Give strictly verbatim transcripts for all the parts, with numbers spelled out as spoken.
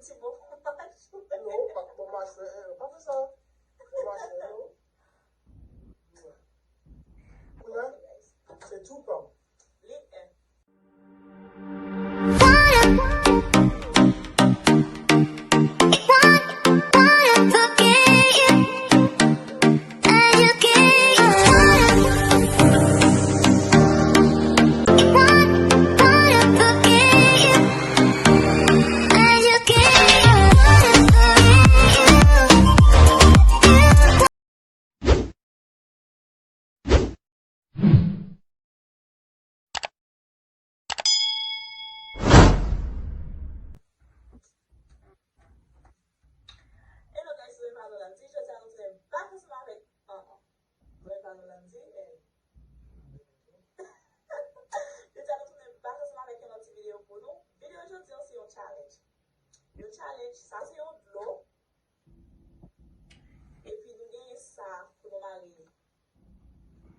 Ti bon pou machwè. Non, pa bon machwè, eh, pa fè sa. Bon machwè, non. Kounye a, se tou pa m. Li en. Hello guys, se Revalo Landy. Jodi a nou tounen back ansanm avèk, uh-uh. Revalo Landy, eh. Jodi a nou tounen back ansanm avèk yon lòt ti videyo pou nou. Videyo jodi a se yon challenge. Yon challenge, sa se yon dlo. Epi nou genyen sa pou nou mare li.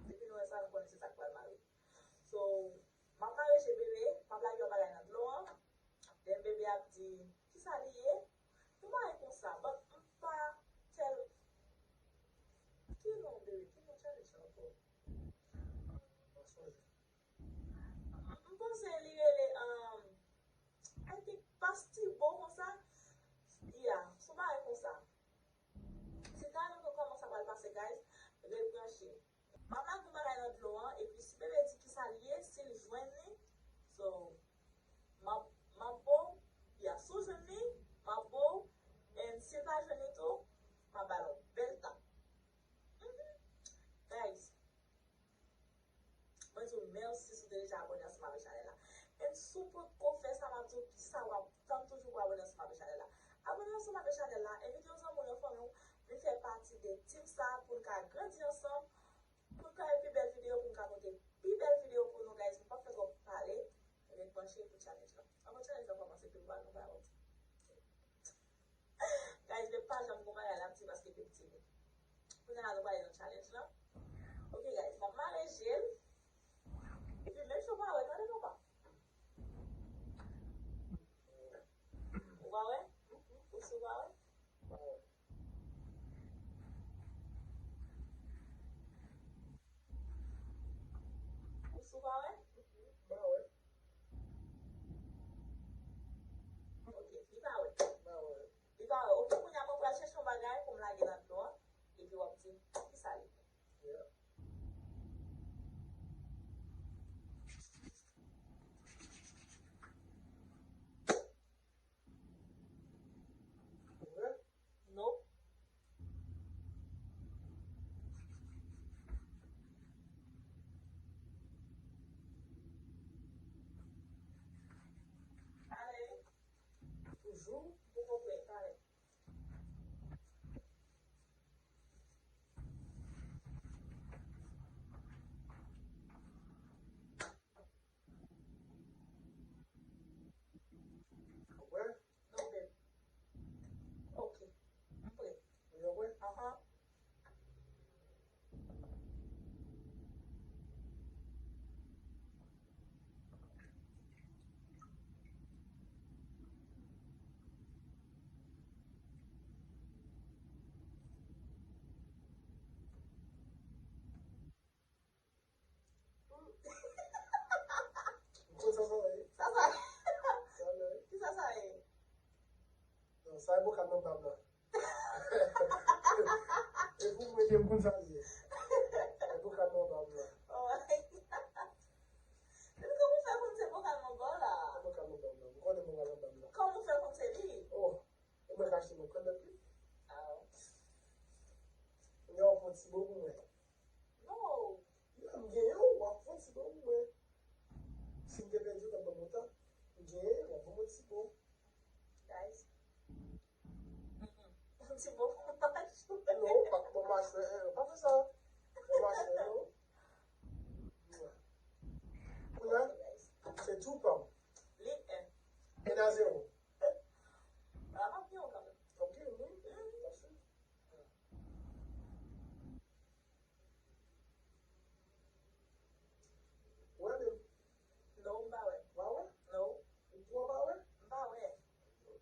Depi nou wè sa, nou konnen se sa k pral mare. So, m ap mare je bebe, m ap lage yon bagay nan dlo an. Then bebe ap di, "Kisa li ye?" Nou mare konsa, but m pa tèl-, ki non bebe, ki non challenge la ankò? M panse li rele, um, I think Pastibo konsa. Yeah, se yon bagay konsa. Se ta nou kòman sa pral pase, guys. Ret branche. M ap lage yon bagay nan dlo an, epi si bebe di kisa li ye, si l jwenn li, so, m ap, m ap bo w, yeah, si w jwenn li, m ap bo w, and si l pa jwenn li tou, m ap ba l yon bèl tap. Mhm. Guys, mwen di w mèsi si w te deja abòne ansanm avèk chanèl la. And si w poko fè sa, m ap di w kisa w ap tann toujou pou abòne ansanm avèk chanèl la. Abòne ansanm avèk chanèl la, envite yon zanmi w, yon fanmi w, vin fè pati de team sa pou n ka grandi ansanm, pou n ka fè pi bèl videyo, pou n ka pote pi bèl videyo pou nou, guys. M p ap fè twòp pale, ret branche pou challenge la. Anvan challenge la kòmanse, pou m ba nou ba yo. Guys, men pa janm gon bagay la piti paske ke piti vre. Kounye a nou prale nan challenge lan. Ok, guys, m ap mare je l. Epi menm si w pa wè, tande non pa. Ou pa wè? Ou si w pa wè? Ou si w pa wè? Ok, li pa wè. Li pa wè. Ok, kounye a mwen pral chèche yon bagay pou m lage nan dlo an, epi w ap di m kisa li ye. Nope. Ale. Toujou. Ou konprann, pale. Ou prè? Non, babe. Ok. M prè. Ou prè? Ahan. M konn sa sa ye. Sa sa ye. Sa sa ye. Ki sa sa ye? Non, sa e bokal nan bab la. E pou mwen, m konn sa li ye. E bokal nan bab la. Oh my God. Depi kòman w fè konn se bokal nan bab la? E bokal nan bab la. M konnen bokal nan bab la. Kòman w fè konn se li? Oh, e mwen k achte mwen, kònèt li. Ah. Kounye a w ap pran ti bo pou mwen. No. Lè m genyen w, w ap pran ti bo pou mwen. Si m te pèdi, w t ap ban m yon tan. M genyen, w ap ban m yon ti bo. Guys. Mm-mm. Yon ti bo pou machwè. Non, pa pou machwè, eh, pa fè sa. Pou machwè, non. Kounye a, se tou pa m. Li en. En a zewo. Ah, m ap gen yon kanmenm. Ok, wi. Mm. Ou wè menm? Non, m pa wè. Ou pa wè? Non. Ou kwè w pa wè? M pa wè. Ok.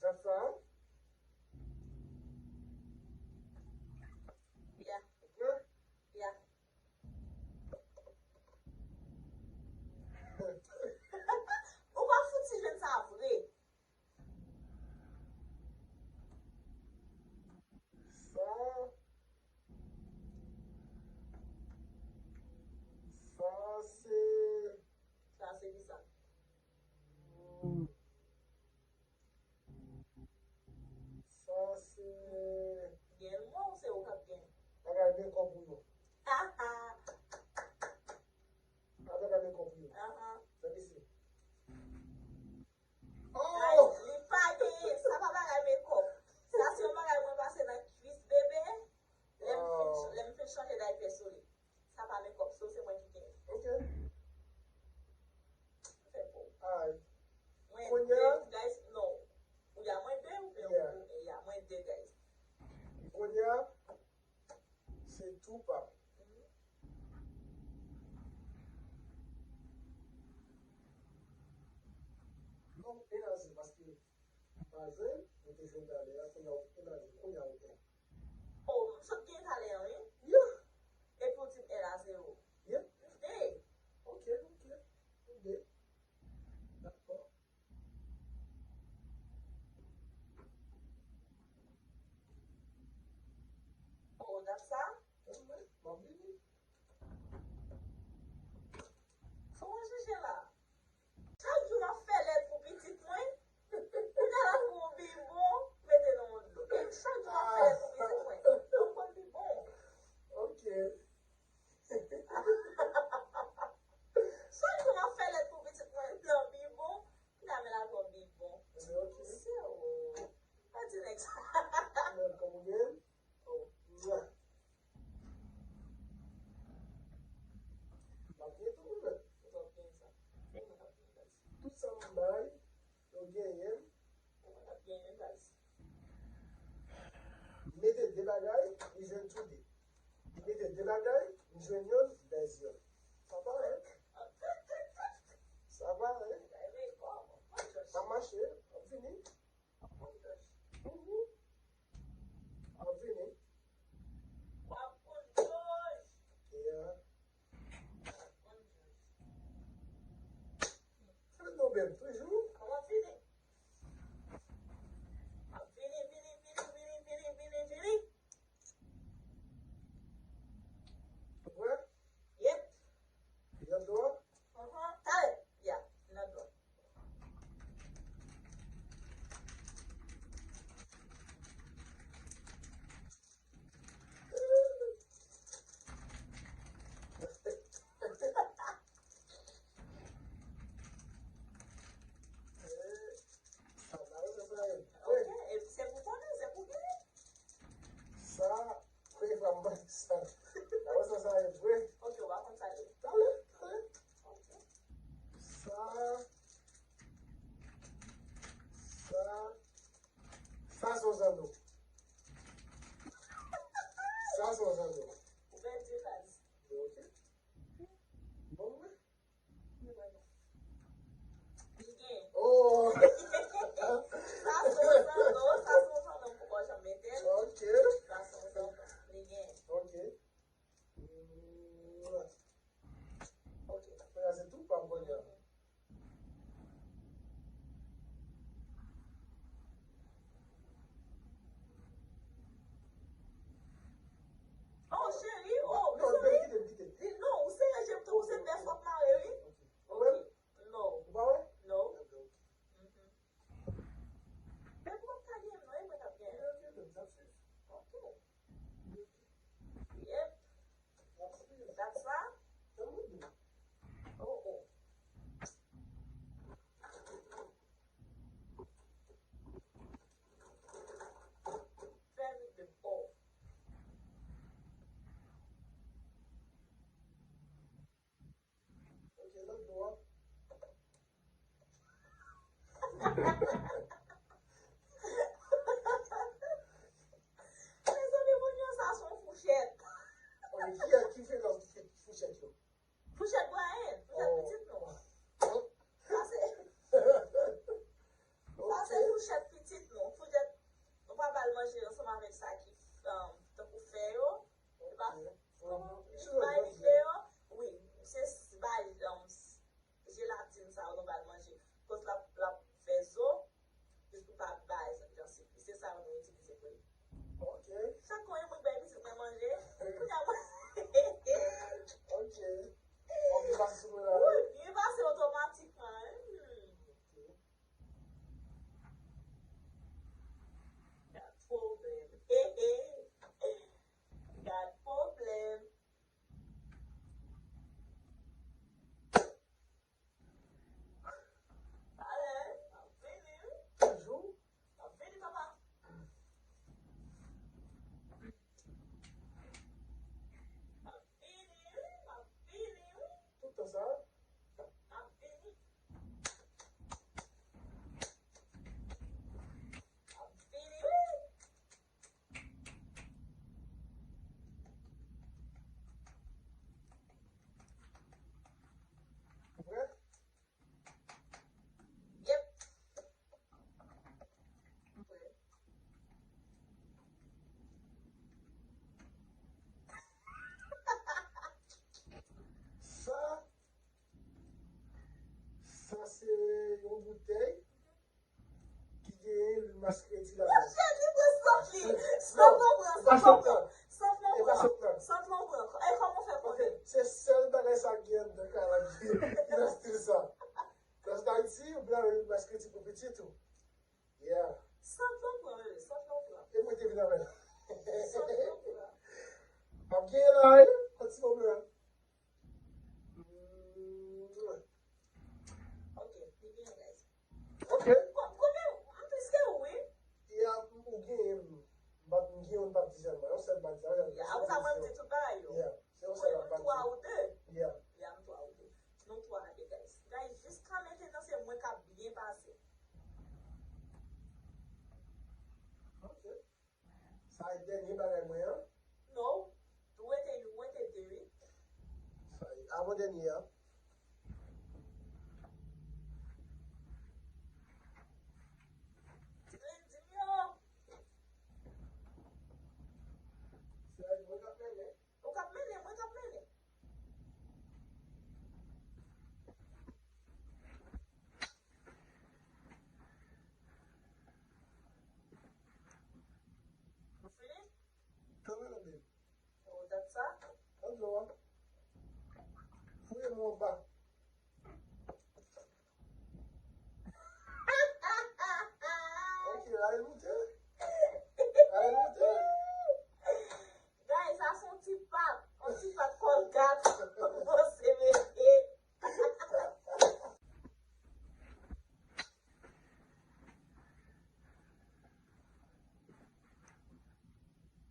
Dat sa a? Ya. Ou prè? Ya. Ou pa fouti jwenn sa vre. Sa, sa se, sa se ki sa? Sa se, gen mwen ou se ou k ap gen? Bagay mekòp ou yo. Bagay mekòp ou yo. Let me see. Oh! Li pa genyen, sa pa bagay mekòp. Sa se yon bagay mwen pase nan kwis bebe. Lè m fin, lè m fin chanje daypè sou li. Sa pa mekòp, so se mwen ki genyen. Ok. Fè pou. Alright. Mwen de, guys, non. Ou ya mwen de, ou byen, ou ya mwen de, guys. Kounye a, se tou pa m. Non, e nan zen, paske pa zen, nou te jwenn talè a, kounye a ou, e nan zen, kounye a ou gen. Oh, m sot gen talè an, wi. Yeah. Epi w di m L a zewo. Yeah. M de. Ok, ok. M de. Dakò. Oh, dat sa? M ap vini. Kòman jije la? Chak jou m ap fè lèt pou pitit mwen. Kounye a l ap pran yon bibon, mete nan yon dlo. E chak jou m ap fè lèt pou pitit mwen. L ap pran bibon. Ok. Chak jou m ap fè lèt pou pitit mwen nan bibon. Kounye a men l ap pran bibon. Ok. Se ou. Pa di nèg sa. Welcome again. Oh, mwah. M ap gen tou, mwen menm. Ou t ap gen sa. Tout sa m bay, yo genyen. Ou t ap genyen, guys. M mete de bagay, li jwenn tou de. M mete de bagay, m jwenn youn, bèz youn. Sa parèt. Sa parèt. M ap mache, m ap vini. Mhm. M ap vini. W ap konn jòj. Yeah. W ap konn jòj. Fè nou bèl toujou. M ap vini. M ap vini, vini, vini, vini, vini, vini, vini. Ou prè? Yep. Li nan dlo a? Aham. Talè. Ya, li nan dlo a. Sa, sa, sa, sa, sa. Ok, e se pou konnen, se pou genyen. Sa, premye fwa m wè sa. Sa, sa, sa, sa, vre. Ok, w pa konn sa ye. Talè, talè. Ok. Sa, sa, sa se yon zanno. Sa se yon zanno. Ou pèdi faz. Ok. Bon, mwen. Li gen. Oh! Sa se yon zanno, sa se yon zanno m poko janm mete. Ok. Sa se yon zanno. Li gen. Ok. Mm. Ok. Kounye a se tou pa m kounye a. Oh, cheri, oh, non, mezanmi. Kite, kite. Li, non, ou serye je m tankou se bèf w ap mare, wi. Ok. Ou wè l? Non. Ou pa wè? Non. Ok, ok. Mhm. Men pou w ap ka gen m non, e mwen k ap gen. Ok, ok, m t ap swiv. Ok. Yep. Dat sa? Oh, oh. Fè vit, babe. Oh. Ok, lòt bò a. Mezanmi, moun yo, sa se yon fouchèt. Ok, ki a, ki fè lòt fouchèt yo? Fouchèt Brian, fouchèt pitit nou. Sa se. Chak kon yon moun bay pitit mwen manje. Kounye a mwen. Ok. W ap byen pase sou mwen la, wi. Wi, byen pase otomatikman, wi. Got problem. Got problem. Ale, m ap vini, wi. Toujou? M ap vini, papa. M ap vini, wi. M ap vini, wi. Tout tan sa? M ap vini. M ap vini, wi. Ou prè? Yep. M prè. Sa, sa se yon boutèy ki genyen lwil maskredi ladan l. Monchè, li pran sant li. Sant lan pran, sant lan pran. Sant lan pran. Sant lan pran. E kòman w fè konnen? Ok, se sèl bagay sa k gen anndan kay la ki nan stil sa. Nan Ayiti, ou pral lwil maskredi pou pitit ou. Yeah. Sant lan pran, bebe, sant lan pran. E mwen te vin avè l. Sant lan pran. M ap genyen la, wi, yon ti moman. Ok, li genyen, guys. Ok. Ko-, konbyen, m plis ke ou, wi. Yeah, ou genyen, m pa, m genyen, m pa di sèlman, yon sèl m pa di, sa vle di. Yeah, apre sa, mwen, m di tout bagay yo. Yeah, se yon sèl m pa di. Twa ou de. Yeah. Yeah, m twa ou de. Nou twa de, guys. Guys, jis kanmete nan se mwen k ap byen pase. Ok. Sa e dènye bagay mwen an? No. Ou rete, ou rete de, wi. Sa e avan dènye a. Di m, di m yo. Sa e mwen k ap mennen. Ou k ap mennen, mwen k ap mennen. Ou fini? Kanmenm, baby. Ou dat sa? Ann dlo a. Fouye mwen anba. Ok, la e moute. La e moute. Guys, sa se yon ti pat. Yon ti pat Colgate. Bon, se mete.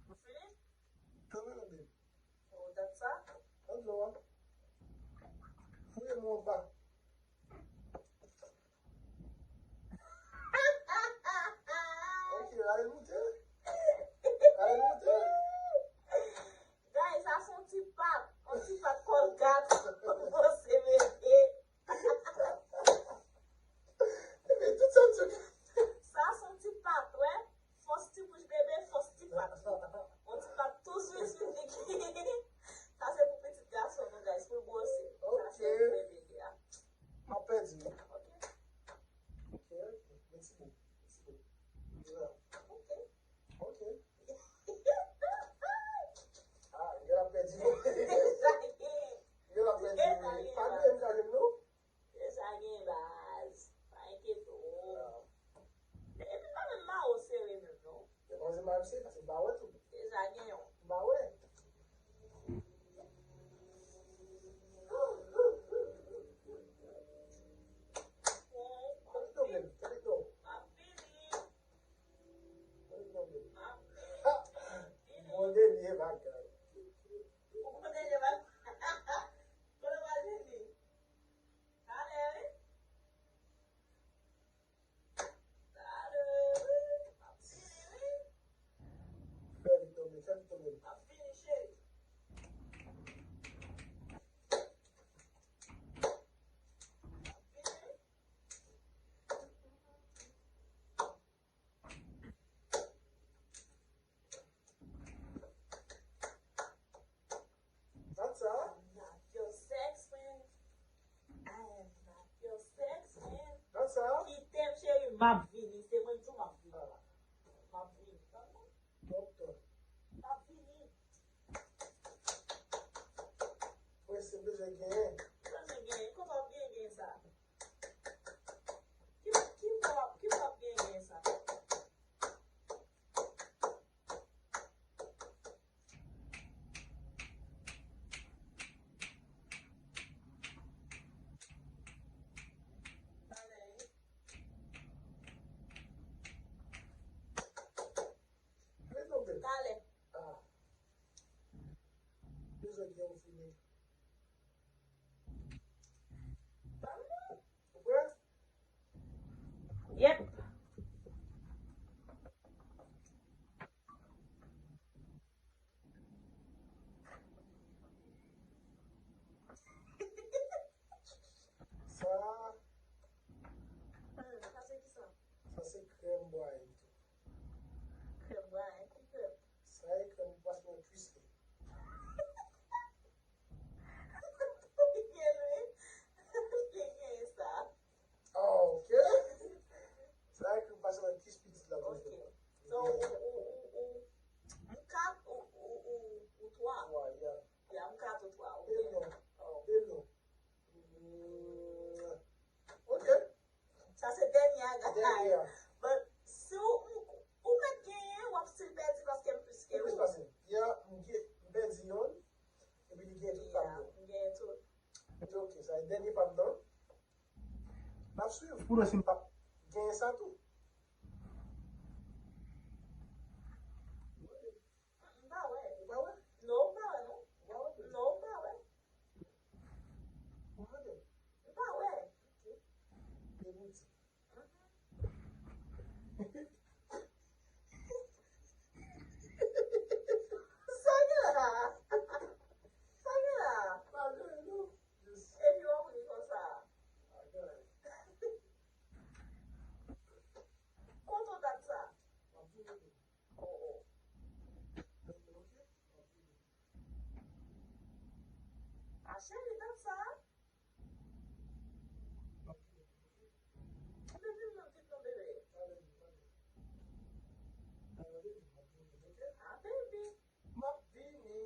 Ou fini? Kanmenm, baby. Ou dat sa? Ann dlo a. Fouye mwen anba. Ok, la e moute. La e moute. Guys, sa se yon ti pat. Yon ti pat Colgate. Bon, se mete. Epi, tout sa m di w. Sa se yon ti pat, wè. Fòs ti bouch bebe, fòs ti pat. Yon ti pat tou swiv, swiv li. Sa se pou pitit gason nou, guys, pou l bwose. Sa se pou bebe a. M ap pèdi. Ok. Ok, ok. Mèsi pou, mèsi pou. Ok. Ok. Ah, gen ap pèdi. Deja gen. Gen ap pèdi. Deja gen. Pa bliye m ka jwenn nou. Deja gen baz. Pa enkyete w. Ah. Epi pa menm mawo sere menm non. Gen pa menm mawo sere, paske m pa wè tou. Deja gen yon. M pa wè. Fè li tonbe, fè li tonbe. Fè li tonbe. Ha! Bon dènye bagay. Bon dènye bagay. Bon bagay. Talè, wi. Talè, wi. M ap vini, wi. Fè li tonbe, fè li tonbe. M ap vini, cheri. M ap vini, wi. That's all. I'm not your sex friend. I am not your sex friend. That's all. Kite m, cheri, m ap vini. Se mwen ki di w m ap vini. Ah. M ap vini. Tann mwen. Tonton. Genyen. Sa se genyen. Kòman w ap genyen genyen sa? Ki, ki bò w ap, ki bò w ap genyen genyen sa? Talè. Ah. Bezwen gen yon fini. Ou prè? Yep. Sa. Hmm, sa se ki sa? Sa se krèm bwa tou. Krèm bwa, ki krèm? Sa e krèm pou pase nan kwis li. Li gen lwi. Li gen sa. Ah, ok. Sa e krèm pase nan kwis pitit la toujou. Ok. So, ou, ou, ou, ou, ou kat ou, ou, ou, ou twa? Twa, yeah. Yeah, m kat ou twa, ok. E non. Oh. E non. Mm, ok. Sa se dènye a, guys. Dènye a. But si w, ou mèt genyen, w ap still pèdi paske m plis ke ou. Ou plis pase m. Yeah, m gen, m pèdi youn, epi li gen tout pa m yo. Yeah, m genyen tout. Ok, sa e dènye pa m nan. N ap swiv pou nou si m p ap genyen sa tou. M pa wè. Ou pa wè? Non, m pa wè, non. Ou pa wè? Non, m pa wè. Ou pa wè? M pa wè. Ok. E nou di. Sa gen la? Sa gen la? Pa gen, non. Epi w ap ri konsa. Pa gen. Kontan dat sa. M ap di nou. Oh, oh. Ok? M ap di nou. A cheri, dat sa. Bebe, vin non, vin non, bebe. A, baby. M ap vini.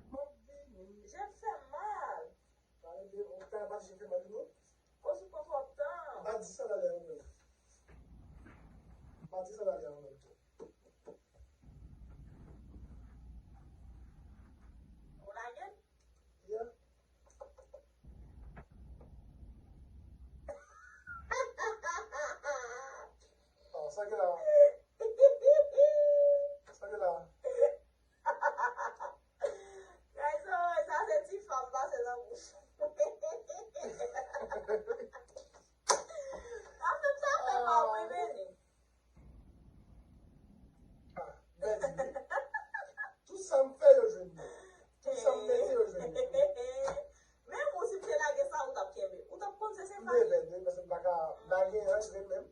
M ap vini. Je m fè mal. Pale de, ou ka pati je fè mal non. Koz ou pran twòp tan. M pa di sa la lè an menm. M pa di sa la lè an menm tou. Ou lage l? Yeah. Oh, sa gen la. Sa gen la. Guys, oh, sa se ti fanm pase nan bouch. Sa fè m sa fè pa mwen vini. Ah, bèl ide. Tout sa m fè, yo jwenn mwen. Tout sa m mete, yo jwenn mwen. Menm ou, si m te lage sa, ou t ap kenbe. Ou t ap konn se se fanm. M te pèdi, paske m pa ka, m pa gen antre menm.